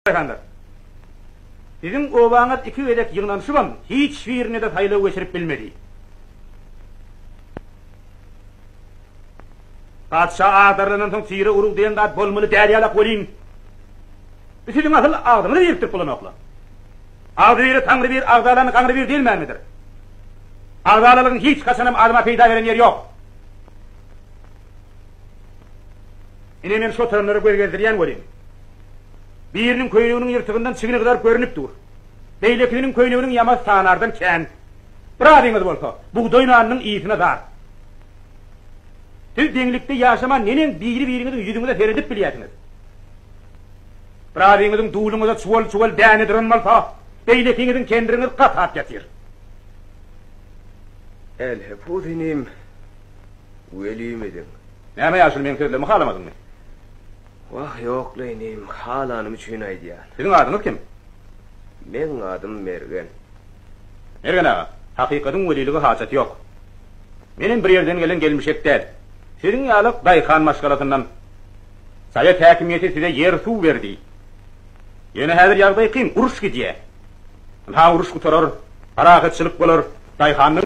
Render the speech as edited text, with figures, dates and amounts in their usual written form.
Daýhanlar, siziň obaňyz iki gezek ýygnanyşybam, hiç birine-de saýlaw geçirip bilmedi. Patyşa agdarylandan soň tire-urug diýen zat bolmaly däl ýalak welin, bu siziň asyl agzyňyza birikdirip bolanok-la. Agzybire Taňry bir, agzalany gaňry bir diýilmänmidir? Agzalalygyň hiç haçanam adama peýda beren ýeri ýok. Ine men şu oturanlara göz gezdirýän welin, biriniň köýneginiň ýyrtygyndan çigni gyzaryp görnüp dur. Beýlekisiniň köýneginiň ýamasy sanardan kän. Birazyňyz bolsa, bugdaý nanynyň ysyna zar. Siz deňlikde ýaşaman neneň biri-biriňiziň ýüzüňize seredip bilýärsiňiz? Birazyňyzyň dulyňyza çuwal-çuwal däne duran bolsa, beýlekiňiziň kendiriňiz gatap ýatyr. Älhepus inim, welimidiň. Näme ýaşuly meň sözlerimi halamadyňmy? Wah ýokla inim, halanym üçin aýdýan. Siziň adyňyz kim? Meň adym Mergen. Mergen aga, hakykatyň welilige hajaty ýok. Menem bir ýerden gelen gelmişek däl. Siziň ýalak daýhan maşgalasyndan. Sowet häkimiýeti size ýer-suw berdi. Ýöne häzir ýagdaý kyn, uruş gidýä. Ynha uruş gutarar, parahatçylyk bolar, daýhanlar.